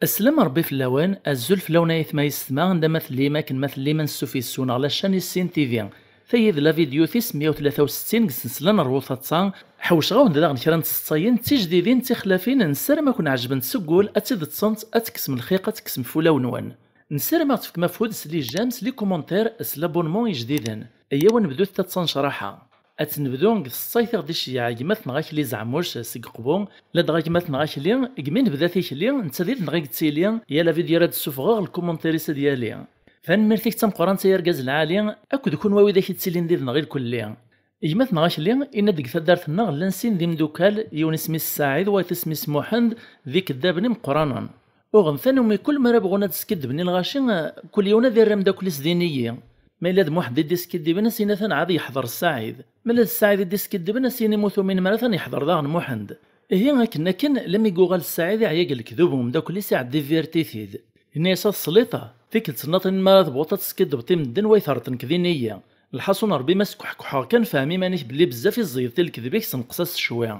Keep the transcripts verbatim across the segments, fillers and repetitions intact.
Aslam Ṛebbi fell-awen, azul fell-awen ay atma yessetma, anda ma tellim, akken ma tellim, ansuf yes-wen ɣer la chaîne Issin T V. Tayi d la vidéo tis meyya u tlata u settin deg ssensla n Rwu Taḍsa. Ḥewceɣ-awen-d daɣen kra n tseḍsayin d tijdidin d tixlafin, nessaram ad ken-ɛejbent seg wul, ad tt-id-ṭṭsemt, ad tekksem lxiq, ad tekksem f ulawen-nwen. Nessaram ad ɣ-tefkem afud s les j'aime, s les commentaires, s les abonnements ijdiden. Ayaw ad nebdut taḍsa n ccraḥa. Ad tt-nebdu deg tseḍsayt i ɣ-d-iceyyeɛ gma-tneɣ Akli Zeɛmuc seg Qbu, ladɣa gma-tneɣ Akli, deg mi nebda tikli, netta di tenɣa i yettili, yal avidyu ara d-ssufɣeɣ, lkumuntir-is ad yali. Tanemmirt-ik d tameqqrant ay argaz lɛali, akked kunwi widak yettilin did-neɣ ilkulli. Gma-tneɣ Akli, inna-d deg taddart-nneɣ llan sin d imdukal, yiwen isem-is Saɛid, wayeḍ isem-is Muḥend, d ikeddaben imeqqranen. Uɣen tanumi kul mi ara bɣun ad skiddben i lɣaci, kul yiwen ad irr ameddakel-is d iniyi. Ma yella d Muḥend i d-iskiddiben, as-in atan ɛad yeḥḍer Saɛid. Ma yella d Saɛid i d-iskiddiben, as-in imut umin mi ara atan yeḥḍer daɣen Muḥend. Ihi akken akken, lami yuɣal Saɛid iɛya deg lekdub n umeddakel-is, iɛedda ivirt-it-id. Yenna-yas: "A tesliṭ, tikkelt nniḍen mi ara tebɣuḍ ad teskidbeḍ i medden, wa yeterreḍ nekk d iniyi. Lḥaṣun Ṛebbi ma skuḥkuḥeɣ kan, fhem iman-ik belli bezzaf i tẓeyyed i lekdeb-ik, senqes-as cwi."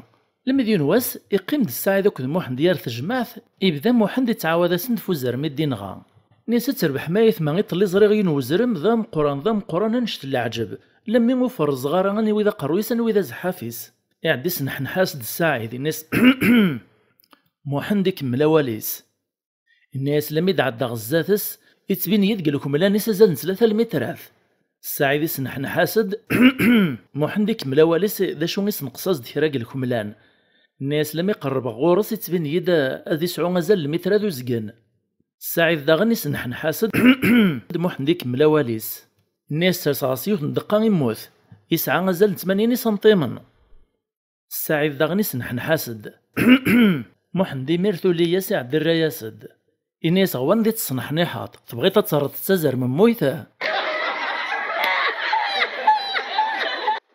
Lmi d yiwen wass, iqqim-d Saɛid akked Muḥend yar tejmaɛt, ibda Muḥend ittɛawad-asen-d f uzrem i d-inɣa. Nni-as: "Ad terbeḥ ma ayetma, iḍelli ẓriɣ yiwen wezrem d ameqqran, d ameqqran annect n leɛǧeb. Lemmi ur ferrzeɣ ara aniwi d aqerruy-is, aniwi d azeḥḥaf-is." Iɛedda isneḥneḥ-as-d Saɛid, inna-as: "Muḥend ikemmel awal-is." Inna-as: "Lemmi d-ɛeddaɣ zdat-s, ittbin-iyi-d deg lekmlan-is azal n tlata lmitrat." Saɛid isneḥneḥ-as-d, Muḥend ikemmel awal-is, d acu isenqes-as-d kra deg lekmlan. Inna-as: "Lemmi qerrbeɣ ɣur-s, ittbin-iyi-d ad isɛu azal n lmitrat uzgen." Saɛid daɣen isneḥneḥ-as-d, Muḥend ikemmel awal-is. Inna-as: "Serseɣ-as yiwet n ddeqqa, immut. Isɛa azal n tmanyin isenṭimen." Saɛid daɣen isneḥneḥ-as-d. Muḥend imir tuli-yas, iɛedda irra-yas-d. Ini-as: "Ɣwan di tesneḥniḥeḍ, tebɣiḍ ad terreḍ d tazermemmuyt?"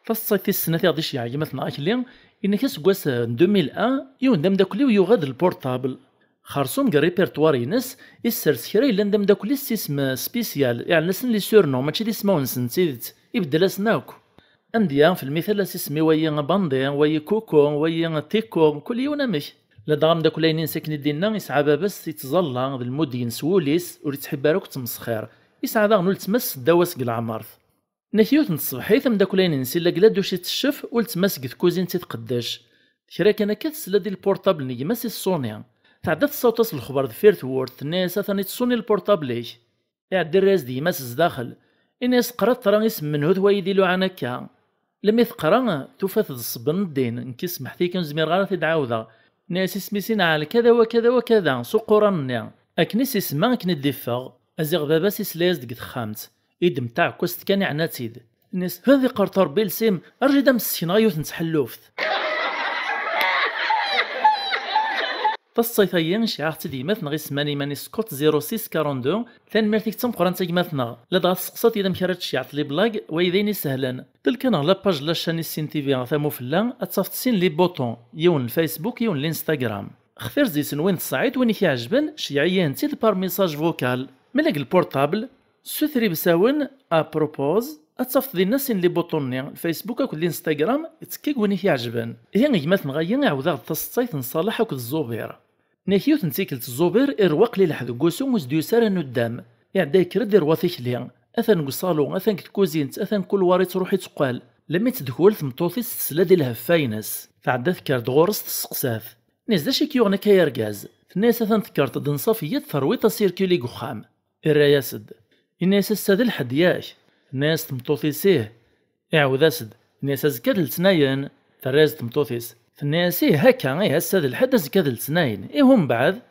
Taseḍsayt tis snat i ɣ-d-iceyyeɛ gma-tneɣ Akli, inna-k aseggas n deux mille un, yiwen d ameddakel-iw yuɣ-d lpurṭabl. Xersum deg répertoire-ines, issers kra yellan d ameddakel-is s isem spécial, iɛellen-asen les surnoms, mačči d ismawen-nsen n tidet, ibeddel-asen akk. Amedya, f lmital, as isem i wayi Bandi, wayi Kuku, wayi Tiko, kul yiwen amek. Ladɣa ameddakel-ayen-ines akken i d-inna, isɛa baba-s ittẓalla, d lmud-ines wul-is, ur ittḥibbi ara akk ttmesxir. Isɛa daɣen uletma-s seddaw-as deg leɛmert. Nnak yiwet n tṣebḥit, ameddakel-ayen-ines illa deg la douche iteccef, uletma-s deg tkuzint i tqeddec. Kra kan akka, tesla-d i lpurṭabl n gma-s iṣṣuni. Tɛedda tessaweḍ-as lexbar deffir tewwurt, tenna-yas: "Atan ittṣuni lpurṭabl-ik." Iɛedda irra-yas-d gma-s zdaxel. Ini-as: "Qra ṭṭra isem menhu-t wayi d-iluɛan akka?" Lmi teqra, tufa-t d ṣṣeb n ddin, nekk ismeḥ-iyi kan, ur zmireɣ ara ad t-id-ɛawdeɣ. Nni-as: "Isem-is inɛel kada wa kada wa kada, s uquran-nni." Akken i s-isemma, akken i d-iffeɣ. Aziɣ baba-s isla-yas-d deg texxamt. Iddem taɛekkazt kan, iɛna-tt-id. Nni-as: "Ha, ad iqqert Ṛebbi lsim, rǧu ad am-ssekneɣ yiwet n tḥelluft." Taseḍsayt-agi, iceyyeɛ-aɣ-tt-id gma-tneɣ isemman iman-is Scott zéro six quarante-deux. Tanemmirt-ik d tameqqrant a gma-tneɣ. Ladɣa testeqsaḍ-iyi amek ara tceyyeɛ les blagues, wayi d ayen isehlen. Telkan ɣer la page n la chaîne Issin T V ɣer tamu fell-a, ad tafeḍ sin les boutons, yiwen n Facebook, yiwen n l'Instagram. Xtir zi-sen win tesɛiḍ, win i k-iɛejben, ceyyeɛ-iyi-tent-id par message vocal. Ma deg lpurṭabl, suter ibesawen, à propos, ad tafeḍ dinna sin les boutons-nni, Facebook akked l'Instagram, ttekki deg win i k-iɛejben. Ihi gma-tneɣ-agi iɛawed-aɣ-d taseḍsayt n Ṣaleḥ akked Ẓubir. Nnak yiwet n tikkelt Ẓubir irwa qlileḥ deg wusu, ur s-d-yusi ara nuddam. Iɛedda yekker-d irwa tikli. Atan deg uṣalu, atan deg tkuzint, atan deg kulwar, ittruḥ itteqqal. Lemmi teddkul tmeṭṭut-is tesla-d i lheffa-ines. Tɛedda tekker-d ɣur-s, tesseqsa-t. Nni-as: "D acu i k-yuɣen akka ay argaz?" Tenna-yas: "Atan tekkreḍ-d n Ṣafiya, terwiḍ asirkul i uxxam." Irra-yas-d. Ini-as: "Ass-a d lḥedd, yak?" Tenna-yas tmeṭṭut-is: "Ih." Iɛawed-as-d. Ini-as: "Azekka d letnayen." Terra-yas-d tmeṭṭut-is. Tenna-yas: "Ih, akka, ih, ass-a d lḥedd, azekka d letnayen. Ih, umbeɛd?"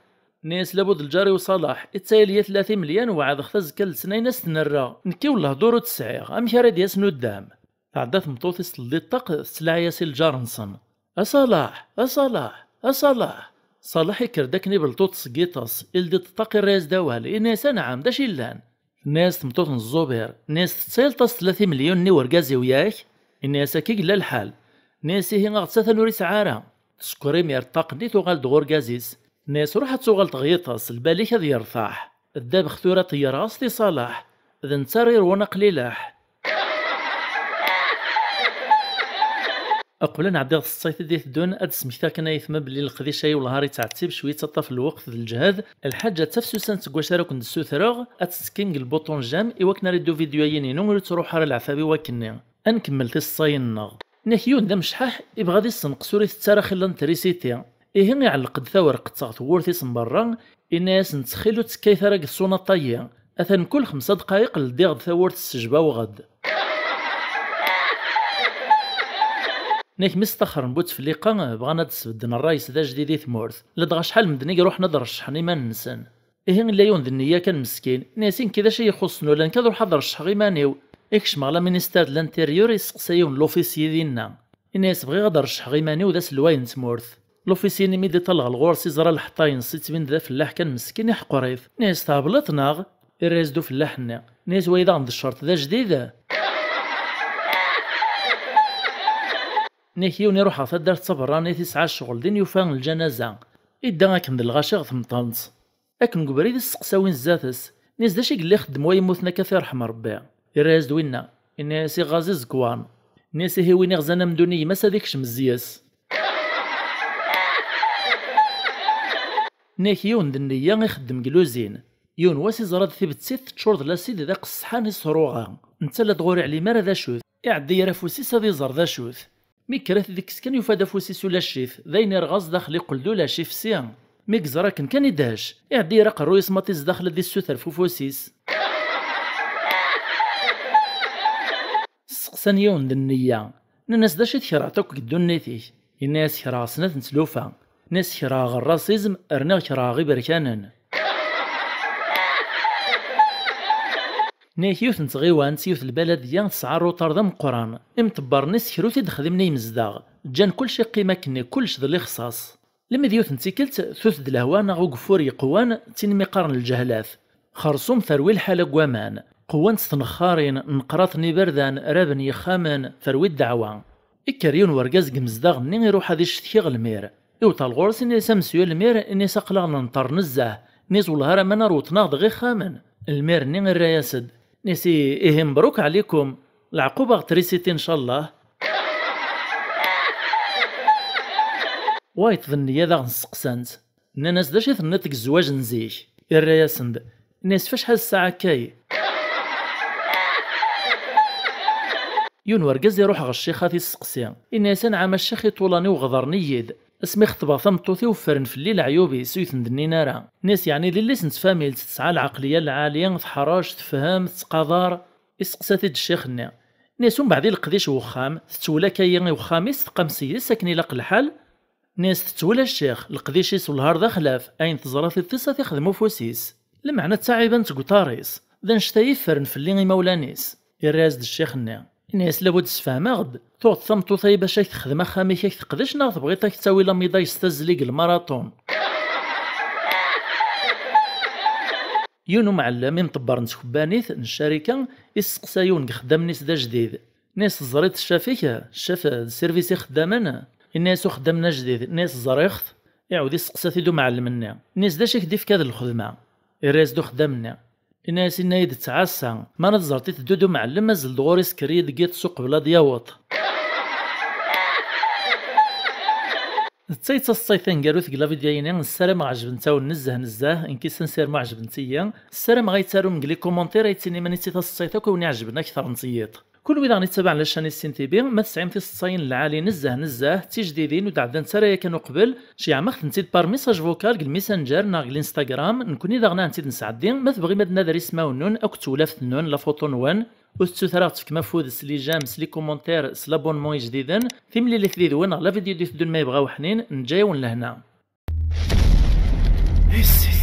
Nni-as: "Labud lǧar-iw Ṣaleḥ, ittayal-iyi tlata imelyan, weɛdeɣ-t azekka d letnayen ad s-ten-rreɣ. Nekki wellah dur ur tt-sɛiɣ, amek ara d-yas nuddam?" Tɛedda tmeṭṭut-is teldi ṭṭaq, tettlaɛi-yas i lǧar-nsen: "A Ṣaleḥ, a Ṣaleḥ, a Ṣaleḥ!" Ṣaleḥ ikker-d akken ibelṭuṭ seg yiṭes, ildi-d ṭṭaq, irra-yas-d awal, ini-as: "Anɛam, d acu yellan?" Tenna-yas tmeṭṭut n Ẓubir, nni-as: "Tettayaleḍ-as tlata imelyunen i urgaz-iw, yak?" Ini-as: "Akka i yella lḥal." Nni-as: "Ihi aɣ-tt atan ur isɛi ara." Tsekker imir ṭṭaq-nni, tuɣal-d ɣur urgaz-is. Nni-as: "Ruḥ ad tuɣaleḍ ɣer yiṭes, lbal-ik ad yertaḥ. Ddabex tura ṭeyyreɣ-as-t i Ṣaleḥ. D netta ara irwun aqlileḥ." Uqbel ad nɛeddi ɣer tseḍsayt i d-iteddun, ad d-smektiɣ kan ayetma belli leqdic-a i welhar yettɛettib cwiya, yettaṭṭaf lweqt d lǧehd. Lḥaǧa d tafsut-a n tseggwac ara ken-d-ssutreɣ, ad tettkim deg lbuṭun j'aime i wakken ara iddu vidyu-ayi-inu ur yettruḥ ara leɛtab i wakkenni. Ad nkemmel tiseḍsayin-nneɣ. Nek yiwen d amecḥaḥ, ibɣa ad issenqes ur itett ara xilla n trisiti. Ihi iɛelleq-d tawerqet ɣer tewwurt-is n berra, inna-yasen: "Ttxil ur ttekkayet ara deg tsunaṭ-ayi. Atan mkul xemsa dqayeq ldiɣ-d tawwurt s ssejba-w-ɣ-d." Nek mi staxren Butefliqa, bɣan ad d-sbedden ṛṛay-is d ajdid i tmurt, ladɣa acḥal medden i iruḥen ad d-reccḥen iman-nsen. Ihi illa yiwen d nniya kan meskin, inna-yas: "Inki d acu i yi-ixuṣṣen, ula nekk ad ruḥeɣ ad reccḥeɣ iman-iw." Ikcem ɣer la ministère de l'intérieur, isteqsa yiwen n l'officier dinna. Inna-yas: "Bɣiɣ ad reccḥeɣ iman-iw d aselway n tmurt." L'officier-nni mi d-iṭal ɣer ɣur-s, iẓra lḥeṭṭa-ines, ittbin-d d afellaḥ kan meskin, iḥqer-it. Inna-yas: "Thebleḍ neɣ?" Irra-yas-d ufellaḥ-nni. Inna-yas: "Wayi daɣen d ccerṭ d ajdid?" Nek yiwen iruḥ ɣer taddart d taberranit, isɛa ccɣel din, yufa lǧanaza. Idda akken d lɣaci ɣer temṭelt. Akken deg ubrid, isteqsa win zdat-s, inna-yas: "D acu i yella ixeddem wa yemmuten akka, ad t-irḥem Rebbi?" Irra-yas-d winna, inna-yas: "Iɣaẓ iẓekwan." Inna-yas: "Ihi win iɣzan amdun i gma-s ad ikcem zzya-s." Nek yiwen d nniya ixeddem deg luzin. Yiwen wass iẓra-d tibettit teččur d lasid d aqesseḥan isruɣa. Netta la d-ɣur iɛlim ara d acu-t. Iɛeddi yer afus-is ad iẓer d acu-t. Mi yekker ad t-id-ikkes kan, yufa-d afus-is ulac-it, d ayen irɣez daxel, iqqel d ulac, ifsi. Mi yeẓra akken kan idhec, iɛeddi yer aqerruy-is maṭi zdaxel ad issuter f ufus-is. Steqsan yiwen d nniya, nnan-as: "D acu i tkerheḍ akk deg ddunit-ik?" Yenna-yas: "Kerheɣ snat n tlufa." Nnan-as: "Kerheɣ ṛṛasizm, rniɣ kerheɣ iberkanen." Nek yiwet n tɣiwant, yiwet n lbaladya tesɛa aruṭar d ameqqran. Imṭebbaren-is kra ur t-id-xdimen i yimezdaɣ. Ǧǧan kullec iqqim akkenni, kullec d lixṣaṣ. Lemmi d yiwet n tikkelt, tut-d lehwa neɣ ugeffur yeqwan, d tin mi qqaren lǧehlat. Xerṣum terwi lḥala n waman. Qewwant tnexxarin, neqrat n iberdan, raben yexxamen, terwi ddeɛwa. Ikker yiwen wergaz deg yimezdaɣ-nni, iruḥ ad icetkey ɣer lmir. Iwṭer ɣur-s, inna-yas: "A mesyu lmir," inna-yas, "aql-aɣ nenṭer nezzeh." Inna-yas: "Wellah ara ma nar wṭen-aɣ-d ɣer ixxamen." Lmir-nni irra-yas-d, inna-yas: "Ihi mebruk ɛlikum, leɛquba ɣer trisiti ncallah." Wayeḍ d nniya daɣen steqsan-t. Nnan-as: "D acu i tenniḍ deg zzwaǧ n zik?" Irra-yasen-d, inna-yas: "F acḥal ssaɛa akkay?" Yiwen wergaz iruḥ ɣer ccix ad t-isteqsi. Inna-yas: "Anɛam a ccix, iṭulan-iw ɣeḍren-iyi-d. Asmi xeṭbeɣ tameṭṭut-iw, ffren fell-i leɛyub-is, ur iyi-ten-d-nnin ara." Inna-yas: "Yeɛni d illi-s n tfamilt, tesɛa lɛeqliya lɛali, teḥṛec, tefhem, tettqadar?" Isteqsa-t-id ccix-nni. Inna-yas: "Umbeɛd i leqdic n wexxam, tettwel akka-yi i wexxam-is, teqqam s yis akken ilaq lḥal?" Inna-yas: "Tettwel a ccix, leqdic-is welhar d axlaf, ayen teẓra tiṭ-is ad t-ixdem ufus-is. Lameɛna d taɛibant deg uṭar-is, d annect-a i ffren fell-i imawlan-is." Irra-yas-d ccix-nni. Inna-yas: "Labud sfehmeɣ-d, tuɣeḍ tameṭṭut-ayi bac ad k-texdem axxam-ik, ad k-teqdec, neɣ tebɣiḍ ad k-ttawi lamida yestazzel-ik lmaraṭun?" Yiwen umɛellem, imṭebber n tkebbanit, n ccarika, isteqsa yiwen deg ixeddamen-is d ajdid. Inna-yas: "Teẓriḍ ccaf-ik? Ccaf d sirvis ixeddamen?" Inna-yas uxeddam n ajdid, inna-yas: "Ẓriɣ-t." Iɛawed isteqsa-t-id umɛellem-nni. Inna-yas: "D acu i k-d-ifka d lxedma?" Irra-yas-d uxeddam-nni. Inna-yas: "Inna-yi-d ttɛassa, mi ara teẓreḍ iteddu-d umɛellem, azzel-d ɣur-i, sekker-iyi-d deg yiḍes uqbel ad yaweḍ." D ta i d taseḍsayt taneggarut deg la vidéo-yini, ssarameɣ ɛejbent-awen nezzeh nezzeh, nekk i s-, ssarameɣ ɛejbent-iyi. Ssarameɣ ad iyi-d-tarum deg les commentaires, ad iyi-d-tinim aniti taseḍsayt akk i wen-iɛejben akteṛ n tiyiḍ. Kunwi daɣen i yettabaɛen la chaîne Issin T V, ma tesɛim tiseḍsayin n lɛali nezzeh nezzeh, d tijdidin ur d-ɛeddant ara yakan uqbel, ceyyɛem-aɣ-tent-id par message vocal deg Messenger neɣ deg l'Instagram, nekkni daɣen ad tent-id-nesɛeddi. Ma tebɣim ad nader ismawen-nwen akked tewlaft-nwen, la photo-nwen, ur tettut ara ad ɣ-tefkem afud s les j'aime, s les commentaires, s l'abonnement ijdiden. Timlilit did-wen ɣer la vidéo d-iteddun ma yebɣa uḥnin, neǧǧa-yawen lehna. Issin.